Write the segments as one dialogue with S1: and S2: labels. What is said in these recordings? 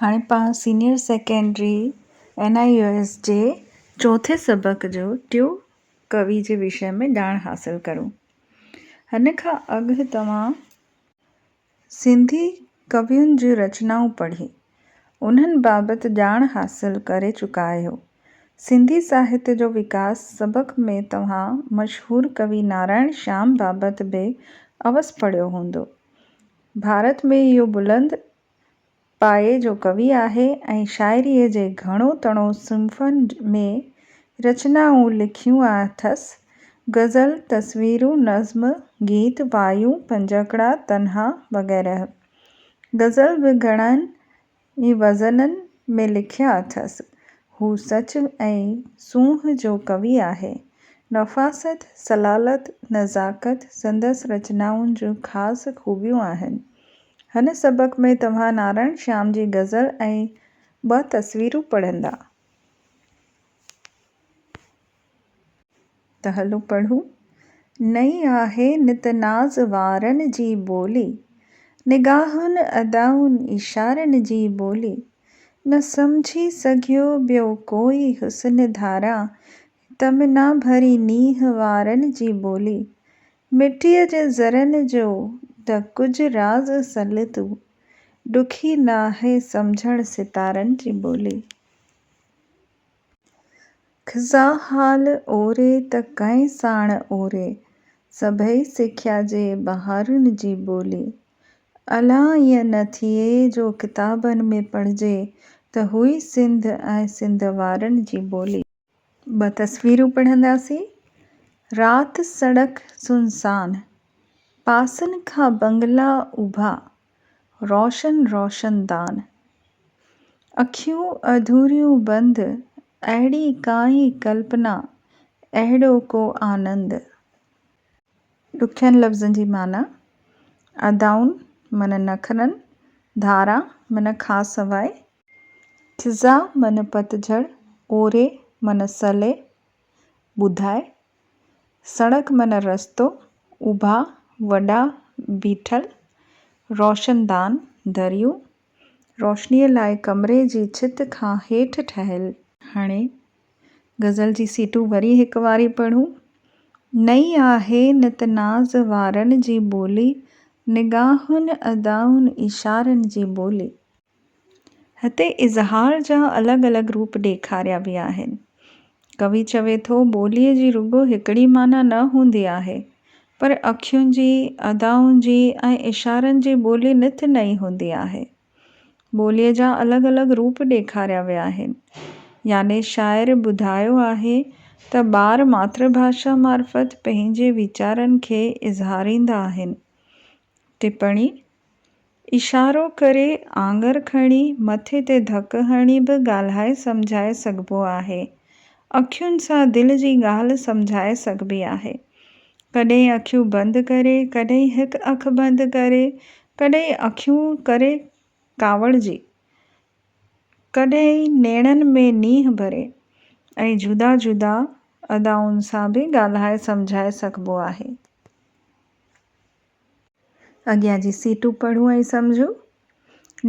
S1: هاڻي پاڻ senior secondary N I U S جي چوٿين سبق جو ٽيون ڪوي جي وشي ۾ ڄاڻ حاصل ڪرون. هن کان اڳ توهان سنڌي ڪوين جون رچنائون پڙهي، انهن بابت ڄاڻ حاصل ڪري چڪا آهيو. سنڌي ساهتيه جو وڪاس سبق ۾ توهان مشهور ڪوي نارائڻ شيام بابت به اوس پڙهيو هوندو. ڀارت ۾ اهو بلند پايي جو ڪوي آهي ۽ شاعريء جي گهڻو تڻو صنفن ۾ رچنائون لکيون اٿس. غزل، تصويرون، نظم، گيت، وايون، پنجڪڙا، تنها وغيره. غزل به گهڻن ئي وزنن ۾ لکيا اٿس. هو سچ ۽ سونهن جو ڪوي آهي. نفاست، سلالت، نزاڪت سندس رچنائن جون خاص خوبيون آهن. هن سبق ۾ توهان نارائڻ شيام جي غزل ۽ ٻه تصويرون پڙهندا. ته هلو پڙهون. نئين آهي نت ناز وارن جي ٻولي، نگاهن ادائن اشارن جي ٻولي، نه سمجهي سگهيو ٻيو ڪوئي حسن ڌاران، تمنا ڀري نينهن وارن جي ٻولي، مٽيء جي ذرن جو ته ڪجهه راز سل تون، ڏکي ناهي سمجهڻ ستارن جي ٻولي. خزان حال اوري ته ڪنهن ساڻ اوري، سڀئي سکيا جي بهارن جي ٻولي. الا ائين نه ٿئي جو ڪتابن ۾ پڙهجي ته هئي سنڌ ۽ سنڌ وارن جي ٻولي. ٻه تصويرون پڙهنداسين. رات سڙڪ سنسان، پاسن کان بنگلا اڀا، روشن روشن دان. اکيون اڌوريون بند، اهڙي ڪائي ڪلپنا، اهڙو ڪو آنند. ڏکين لفظن جي معنيٰ، ادائون معنيٰ نخرن، ڌاران معنيٰ کان سواء. خزا معنيٰ پتجهڙ، اوري معنيٰ سلي، ٻڌائي. سڙڪ معنيٰ رستو، اڀا، وڏا، بيٺل، روشن دان، دريون، روشنيء لاء ڪمري جي ڇت کان هيٺ ٺهيل. هاڻي غزل جي سيٽون وري هڪ واري پڙهون. نئين آهي نت ناز وارن جي ٻولي، نگاهن، ادائن، اشارن جي ٻولي. هتي اظهار جا الڳ الڳ روپ ڏيکاريا ويا آهن. ڪوي چوي ٿو، ٻوليء جي رڳو هڪڙي معنيٰ نه هوندي آهي، پر اکين جي، ادائن جي ۽ اشارن جي ٻولي نت نئين هوندي آهي. ٻوليء جا الڳ الڳ روپ ڏيکاريا ويا آهن. يعني شاعر ٻڌايو آهي ته ٻار ماتر ڀاشا معرفت پنهنجي ويچارن کي اظهاريندا آهن. ٽپڻي، اشارو ڪري، آڱر کڻي، مٿي تي ڌڪ هڻي به ڳالهائي سمجهائي سگهبو آهي. اکين سان دل جي ڳالهه سمجهائي سگهبي آهي. ڪڏهن اکيون بند ڪري، ڪڏهن هڪ اک بند ڪري، ڪڏهن اکيون ڪري ڪاوڙجي، ڪڏهن نيڻن ۾ نينهن ڀري ۽ جدا جدا ادائن سان به ڳالهائي سمجهائي سگهبو آهي. اڳيان جي سيٽون پڙهون ۽ سمجهون.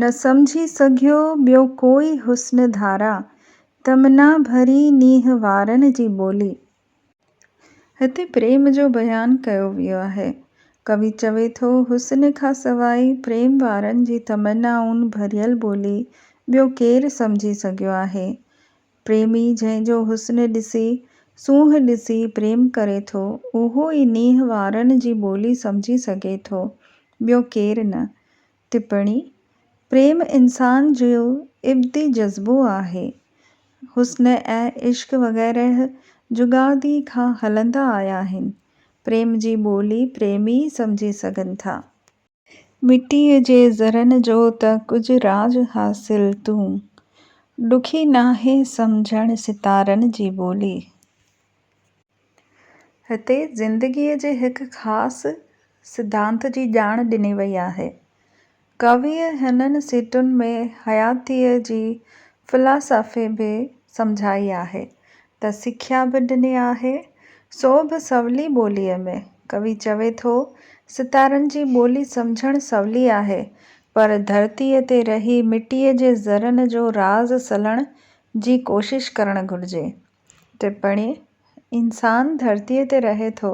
S1: نه سمجهي سگهيو ٻيو ڪوئي حسن ڌارا، تمنا ڀري نينهن وارن جي ٻولي. هتي پريم جو بيان ڪيو ويو آهي. ڪوي چوي ٿو، حسن کان سواء پريم وارن جي تمنائن ڀريل ٻولي ٻيو ڪير سمجهي سگهيو آهي؟ پريمي جنهن جو حسن ڏسي، سونهن ڏسي پريم ڪري ٿو، اهو ئي نينهن وارن جي ٻولي سمجهي سگهي ٿو، ٻيو ڪير نه. ٽپڻي، پريم انسان جو ابدي جذبو آهي. حسن ۽ عشق وغيره جڳادي کان هلندا آيا آهن. پريم جي ٻولي پريمي ئي سمجهي سگهن ٿا. مٽيء جي ذرن جو ته ڪجهه راز حاصل تون، ڏکي ناهي سمجهڻ ستارن جي ٻولي. هتي زندگيء جي هڪ خاص سڌانت جي ڄاڻ ڏني وئي آهي. ڪويء هنن سٽن ۾ حياتيء جي فلاسافي به سمجهائي آهي ته سکيا به ڏني آهي، سو به سولي ٻوليء ۾. ڪوي چوي ٿو، ستارن جي ٻولي سمجهڻ سولي آهي، پر ڌرتيء تي رهي مٽيء جي ذرن جو راز سلڻ جي ڪوشش ڪرڻ گهرجي. ٽپڻي، انسان ڌرتيء تي رهي ٿو،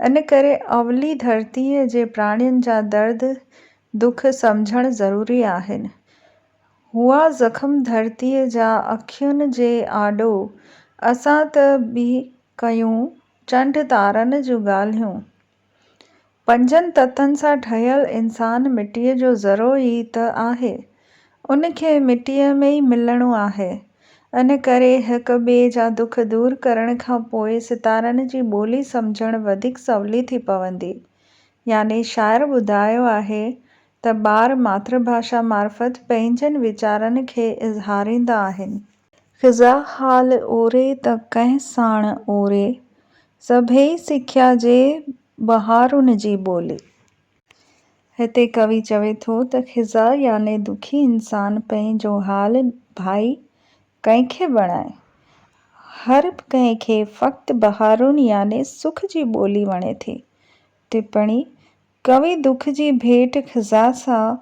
S1: ان ڪري اولي ڌرتيء جي پراڻين جا درد دک سمجهڻ ضروري آهن. هئا زخم ڌرتيء جا اکين جي آڏو، اسان ته به ڪيون چنڊ تارن جون ڳالهيون. پنجن تتن سان ٺهيل انسان مٽيء جو ذرو ئي ته آهي، ان کي مٽيء ۾ ئي ملڻو آهي. ان ڪري هڪ ٻئي جا دک دور ڪرڻ کان پوء ستارن جي ٻولي سمجهڻ وڌيڪ سولي ٿي پوندي. يعني شاعر ٻڌايو آهي ته ٻار ماتر ڀاشا معرفت پنهنجن ويچارن کي اظهاريندا آهن. خزا حال اوري ته ڪنهن ساڻ اوري، سڀيئي سکيا جي بهارن جي ٻولي. هتي ڪوي چوي ٿو ته خزا يعني دکي انسان پنهنجو حال ڀائي ڪنهن کي بڻائي. هر ڪنهن کي فقط بهارن يعني سک جي ٻولي وڻي ٿي. ٽپڻي، ڪوي دک جي ڀيٽ خزان سان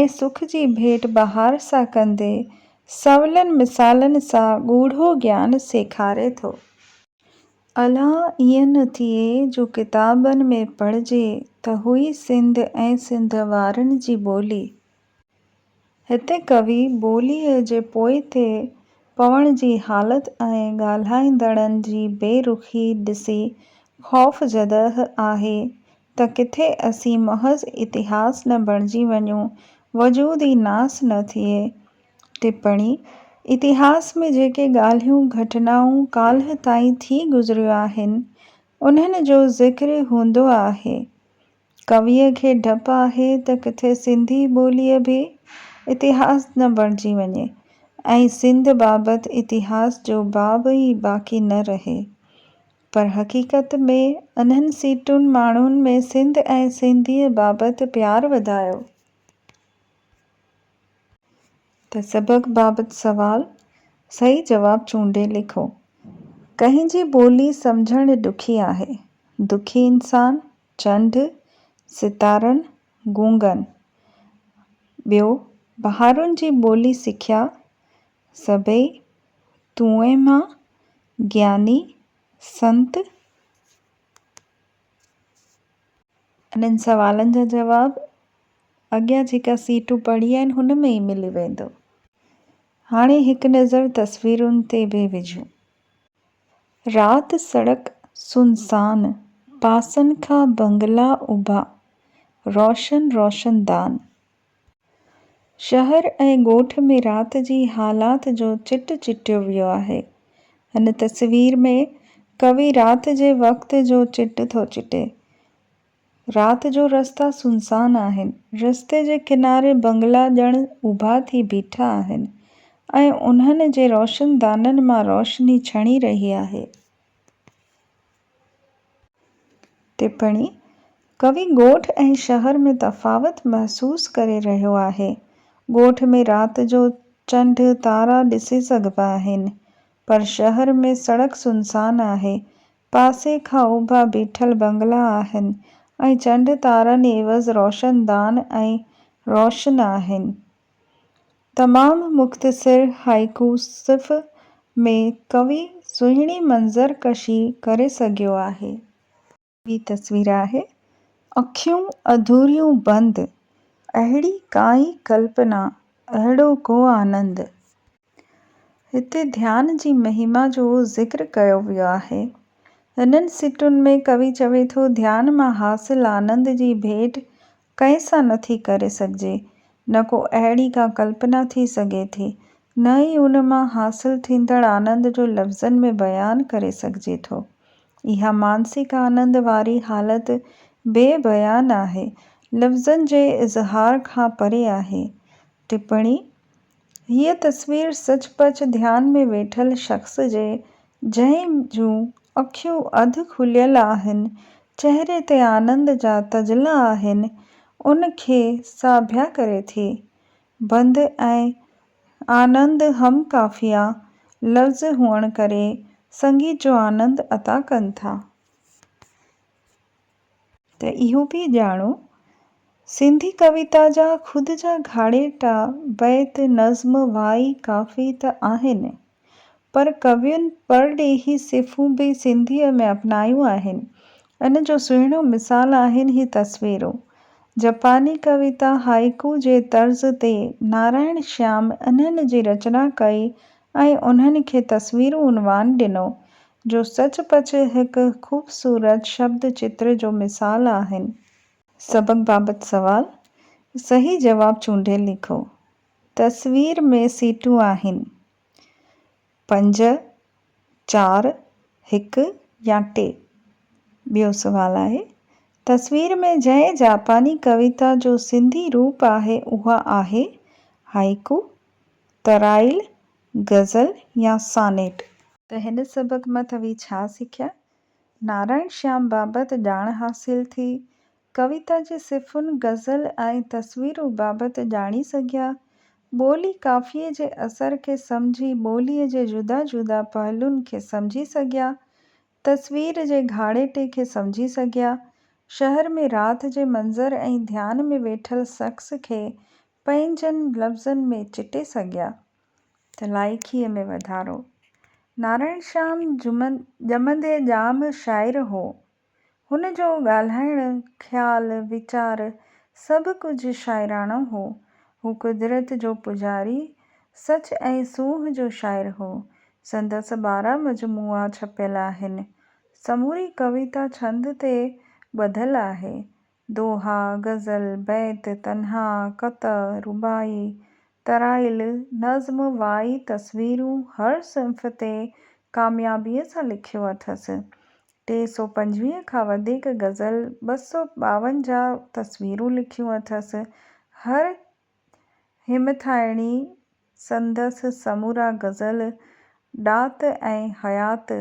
S1: ۽ سک جي ڀيٽ بهار سان ڪندي سولن مثالن سان ڳوڙهو گيان سيکاري ٿو. الا ائين نه ٿئي جو ڪتابن ۾ پڙهجي ته هئي سنڌ ۽ سنڌ وارن جي ٻولي. هتي ڪوي ٻوليء جي پوئتي پوڻ جي حالت ۽ ڳالهائيندڙن جي بي رخي ڏسي خوف زده آهي ته ڪٿي اسين محض اتهاس نه بڻجي وڃون، وجود ئي ناس نه ٿئي. ٽپڻي، اتهاس ۾ جيڪي ڳالهيون، گهٽنائون ڪالهه تائين ٿي گذريون آهن، انهن جو ذڪر هوندو آهي. ڪويء کي ڊپ آهي ته ڪٿي سنڌي ٻوليء به اتهاس نه بڻجي وڃي ۽ سنڌ بابت اتهاس جو باب ئي باقي نه رهي. پر حقيقت ۾ انهن سيٽن ماڻهن ۾ سنڌ ۽ سنڌيء بابت پيار وڌايو. ته سبق بابت سوال، صحيح جواب چونڊي لکو. ڪنهن جي ٻولي سمجهڻ ڏکي آهي. دکي انسان، چنڊ، ستارن، گونگن. ٻيو، بهارن جي ٻولي سکيا، سڀئي، تون ۽ مان، گياني، سنت. انهن سوالن جا جواب اڳيان جيڪا سيٽون پڙهي آهن هن ۾ ئي ملي ويندو. هاڻي هڪ نظر تصويرن تي به وجهون. رات سڙڪ سنسان، پاسن کان بنگلا اڀا، روشن روشن دان. شهر ۽ ڳوٺ ۾ رات جي حالات جو چٽ چٽيو ويو آهي. هن تصوير ۾ ڪوي رات جي وقت جو چٽ ٿو چٽي. رات جو رستا سنسان آهن. رستي جي ڪناري بنگلا ڄڻ اڀا ٿي بيٺا آهن ۽ انهن جي روشندانن مان روشني ڇڻي رهي آهي. ٽپڻي، ڪوي ڳوٺ ۽ شهر ۾ تفاوت محسوس ڪري رهيو آهي. ڳوٺ ۾ رات جو چنڊ تارا ڏسي سگهبا آهن، پر شهر ۾ سڙڪ سنسان آهي. پاسي کان اڀا بيٺل بنگلا آهن ۽ چنڊ تارن عيوض روشن دان ۽ روشن آهن. تمام مختصر هائيڪو صف ۾ ڪوي سهڻي منظر ڪشي ڪري سگهيو آهي. ٻي تصوير آهي، اکيون اڌوريون بند، اهڙي ڪائي ڪلپنا، اهڙو ڪو آنند. هتي ڌيان جي مهما جو ذڪر ڪيو ويو آهي. هنن سٽن ۾ ڪوي چوي ٿو ڌيان مان حاصل آنند جي ڀيٽ ڪنهن سان نه ٿي ڪري سگهجي، نه ڪو اهڙي ڪا ڪلپنا ٿي سگهي ٿي، نه ئي ان مان حاصل ٿيندڙ آنند جو لفظن ۾ بيان ڪري سگهجي ٿو. اها مانسڪ آنند واري حالت بي بيان آهي، لفظن جي اظهار کان پري آهي. ٽپڻي، هيء تصوير سچ پچ ڌيان ۾ ويٺل شخص جي، جنهن جون اکيون اڌ کليل آهن، چهري تي آنند جا تجلا آهن، ان کي ساڀيا ڪري ٿي. بند ۽ آنند هم قافيه لفظ هئڻ ڪري سنگيت جو آنند عطا ڪن ٿا. ته اهو به ڄاڻو. سنڌي ڪويتا جا خود جا گهاڙيٽا، بيت، نظم، وائي، ڪافي ته آهن، پر ڪوين پرڏيهي صفون به سنڌيء ۾ اپنايون آهن. ان جو سهڻو مثال آهن هي تصويرون. جپاني ڪويتا هائيڪو جي طرز تي نارائڻ شيام انهن جي رچنا ڪئي ۽ انهن کي تصويرون عنوان ڏنو، جو سچ پچ هڪ خوبصورت شبد چتر جو مثال آهن. سبق بابت سوال، صحيح جواب چونڊي لکو. تصوير ۾ سيٽون آهن، پنج، چار، هڪ يا ٽي. ٻيو سوال آهي، تصوير ۾ جنهن جاپاني ڪويتا جو سنڌي روپ آهي اها آهي، هائيڪو، ترائيل، غزل يا سانيٽ. ته هن سبق مان توهين ڇا سکيا؟ نارائڻ شيام بابت ڄاڻ حاصل ٿي، ڪويتا جي صفن، غزل ۽ تصويرون بابت ڄاڻي سگهيا، ٻولي قافيي جي اثر کي سمجهي ٻوليء جي جدا جدا پهلوئن کي سمجهي سگهيا، تصوير جي گهاڙيٽي کي سمجهي سگهيا، شهر ۾ رات جي منظر ۽ ڌيان ۾ ويٺل شخص کي پنهنجن لفظن ۾ چٽي سگهيا. ته لائقيء ۾ وڌارو. نارائڻ شيام ڄمندي ڄام شاعر هو. هن جو ڳالهائڻ، خيال، ويچار سڀ ڪجهه شاعراڻو هو. هو قدرت جو پوڄاري، سچ ۽ سونهن جو شاعر هو. سندس 12 مجموعا ڇپيل آهن. سموري ڪويتا ڇند تي ٻڌل آهي. دوها، غزل، بيت، تنها، قطع، رباعي، ترائيل، نظم، وائي، تصويرون هر صنف تي ڪاميابيء سان لکيو اٿس. 325 کان وڌيڪ غزل، 252 تصويرون لکيون اٿس. هر همٿائڻي سندس سمورا غزل ڏات ۽ حيات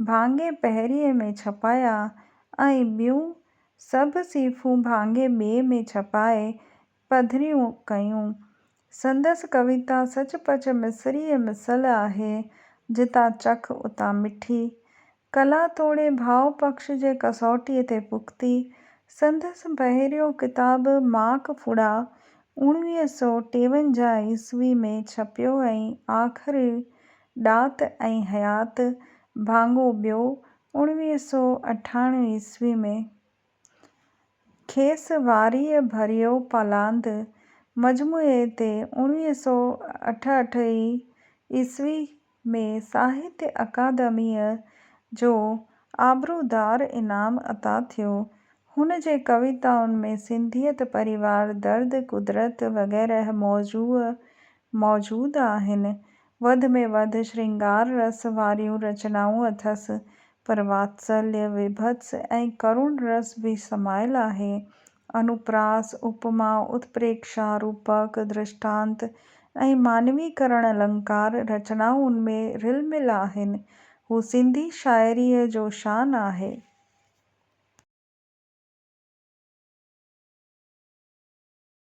S1: ڀاڱي پهرئين ۾ ڇپايا ۽ ٻيون سڀ صنفون ڀاڱي ٻئي ۾ ڇپائي پڌريون ڪيون. سندس ڪويتا سچ پچ مصريء مثل آهي، جتان چک اتان مٺي. ڪلا توڙي ڀاء پکش جي ڪسوٽيء تي پختي، سندس پهريون ڪتاب ماڪ ڦڙا 1953 عيسوي ۾ ڇپيو ۽ آخري ڏات ۽ حيات ڀاڱو ٻيو 1998 عيسوي ۾. کيس واريء ڀريو پلاند مجموعي تي 1968 عيسوي ۾ ساهتيه اڪادميء جو آبرودار انعام عطا ٿيو. هن جي ڪويتائن ۾ سنڌيت، پريوار، درد، قدرت وغيره موضوع موجود آهن. وڌ ۾ وڌ شرنگار رس واريون رچنائون اٿس، پر واتسليه، ويڀتس ۽ ڪروڻ رس به سمايل آهي. انوپراس، اپما، اتپريڪشا، روپڪ، درشٽانت ۽ مانويڪرڻ النڪار رچنائن ۾ رلمل آهن. هو سنڌي شاعريء جو شان آهي.